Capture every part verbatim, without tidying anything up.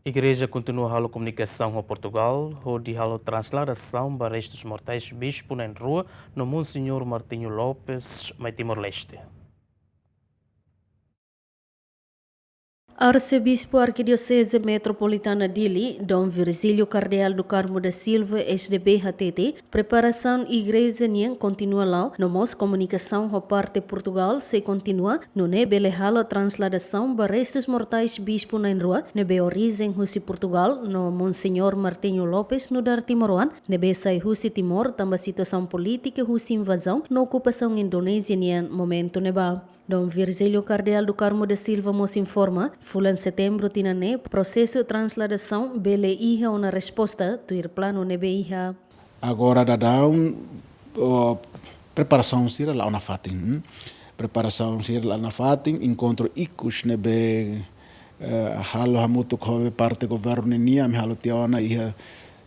Igreja kontinua halo komunikasaun ho Portugal, hodi halo transladasaun ba restus mortais Bispu na'in-rua no Monseñór Martinho Lopes, mai Timor-Leste. Arsebispu Arkidioseze Metropolitana Dili, Dom Virgílio Kardeál do Carmo da Silva, S D B, hatete, preparasaun igreja nian kontinua la'o, no mós komunikasaun ho parte Portugal sei kontinua, nune'e bele halo transladasaun ba restus mortais bispu na'in-rua ne'ebé orijen husi Portugal, no Monseñór Martinho Lopes, nu'udar timoroan ne'ebé sai husi Timor tanba situasaun polítika husi invazaun no okupasaun Indonézia nian momentu ne'ebá. Dom Virgílio Kardeál do Carmo da Silva mós informa, fulan Setembru tinan ne'e, prosesu transladasaun bele iha ona resposta, tuir planu ne'ebé iha. Agora daudaun, oh, preparasaun sira la'o nafatin, hmm? Preparasaun sira la'o nafatin, enkontru ikus ne'ebé, eh, halo hamutuk ho parte governu nian, ami halo tiha ona iha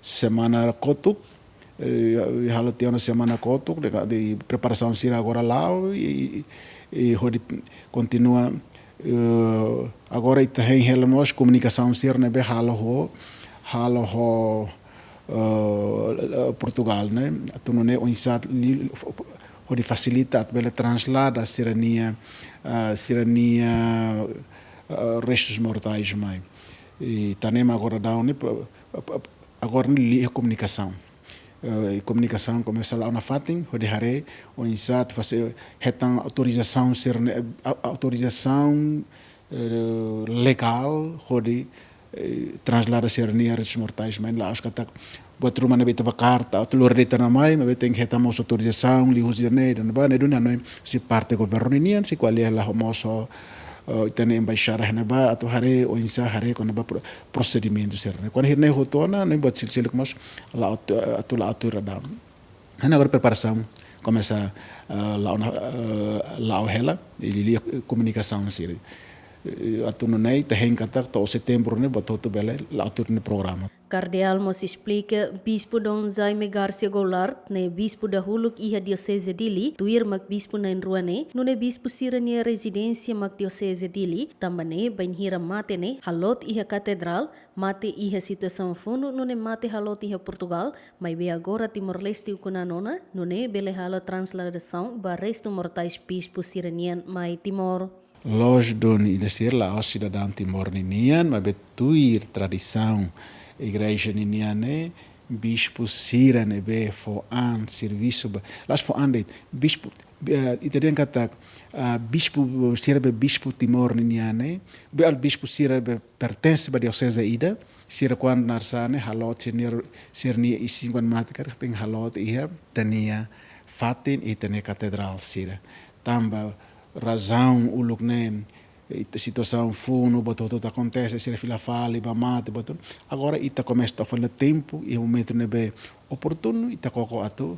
semana kotuk, eh, halo tiha ona semana kotuk, de, de preparasaun sira agora la'o, i, i, i hodi kontinua, eh, agora ita hein hela mós komunikasaun sira ne'ebé halo ho, halo ho, eh, Portugal, ne'e? Atu nune'e oinsá li-, hodi fasilita atu bele translada sira-nia, eh, sira-nia, eh, restus mortais mai. I ita ne'e mak agora daudaun ne'e, pro-, agora ne'e liu komunikasaun. Eh, i komunikasaun komesa la'o nafatin, hodi haree oinsá atu fase hetan autorizasaun sira-ne'e, a-, autorizasaun, eh, legál, hodi, eh, translada sira-nia restus mortais mai, la'ós katak buat ruma ne'ebé ita bá karta, atu lori de'it ona mai, maibé tenke hetan mós autorizasaun liuhusi ida-ne'e, ida-ne'ebá, ne'e duni hanoin husi parte governu nian, sei ko'alia hela ho mós ho, eh, ita-nia embaixada iha ne'ebá, atu haree oinsá haree kona-ba pro-, prosedimentu sira-ne'e. Kuandu sira-ne'e hotu ona, ne'e buat seluk-seluk mós la'o atu, atu la'o tuir daudaun. Hanesan agora preparasaun komesa, eh, la'o ona, eh, la'o hela, i liuliu komunikasaun sira. Eh, atu nune'e ita hein katak to'o Setembru ne'e buat hotu bele la'o tuir nia programa. Kardeál mós esplika, Bispu Dom Jaime Garcia Goulart ne'e bispu dahuluk iha Dioseze Dili, tuir mak bispu na'in-rua ne'e, nune'e bispu sira-nia rezidénsia mak Dioseze Dili, tanba ne'e bainhira mate ne'e haloot iha katedrál, mate iha situasaun funu, nune'e mate haloot iha Portugal, maibé agora Timor-Leste ukun-an ona, nune'e bele halo transladasaun ba restu mortais bispu sira-nian mai Timor. Loos duni, ida sira la'ós sidadaun Timor ninian, maibé tuir tradisaun igreja ninian ne'e, bispu sira ne'ebé fó an servisu ba, la'ós fó an de'it, bispu, eh, ita dehan katak, ah, bispu sira be bispu Timor ninian ne'e, be al bispu sira be pertense ba dioseze ida, sira kuandu narsá ne'e haloot sira-nia, sira-nia isin kuandu mate karik tenke haloot iha ita-nia fatin, iha ita-nia katedrál sira. Tanba razaun uluk ne'e, ita situasaun funu, buat hotu-hotu akontese, sira fila fali, ba mate, buat hotu. Agora ita komesa to'o fali iha tempu, iha momentu ne'ebé oportunu, ita koko atu,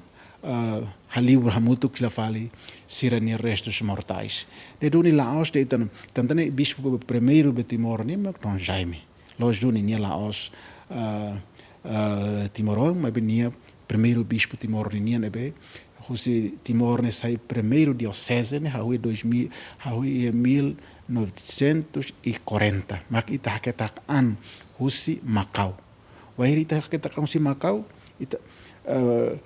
ah, halibur hamutuk fila fali sira-nia restus mortais. Ne'e duni la'ós de'it ona, tanba ne'e bispu primeiru be Timor ne'e mak Dom Jaime. Loos duni nia la'ós, ah, ah, timoroan, maibé nia primeiru bispu Timor ninian ne'ebé husi Timor ne'e sai primeiru dioseze ne'e, hahú iha dois mil, hahú iha mil novecentos e quarenta. Mak ita haketak an husi Makau. Wainhira ita haketak an husi Makau, ita, eh,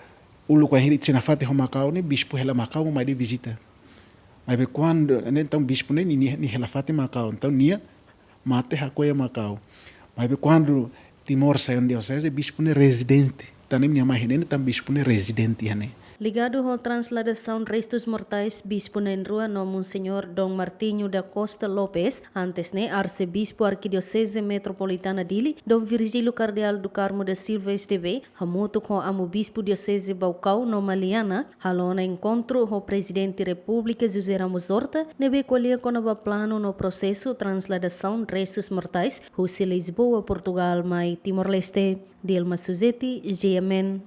uluk wainhira ita sei nafatin ho Makau ne'e, bispu hela Makau mai de'it vizita. Maibé kuandu, ne'e entaun bispu ne'e, nia, nia hela fatin Makau. Entaun nia mate hako'ak iha Makau. Maibé kuandu Timor sai ona dioseze, bispu ne'e rezidente. Tanba ne'e nia mai iha ne'e, entaun bispu ne'e rezidente iha ne'e. Ligadu ho transladasaun restus mortais bispu na'in-rua no Monseñór Dom Martinho da Costa Lopes, antes ne'e Arsebispu Arkidioseze Metropolitana Dili, Dom Virgílio Kardeál do Carmo da Silva S D B, hamutuk ho Amu Bispu Dioseze Baucau no Maliana, halo ona enkontru ho Prezidente Repúblika José Ramos Horta, ne'ebé ko'alia kona-ba planu no prosesu transladasaun restus mortais husi Lisboa, Portugal, mai Timor-Leste. Dilma Suzeti, G M N.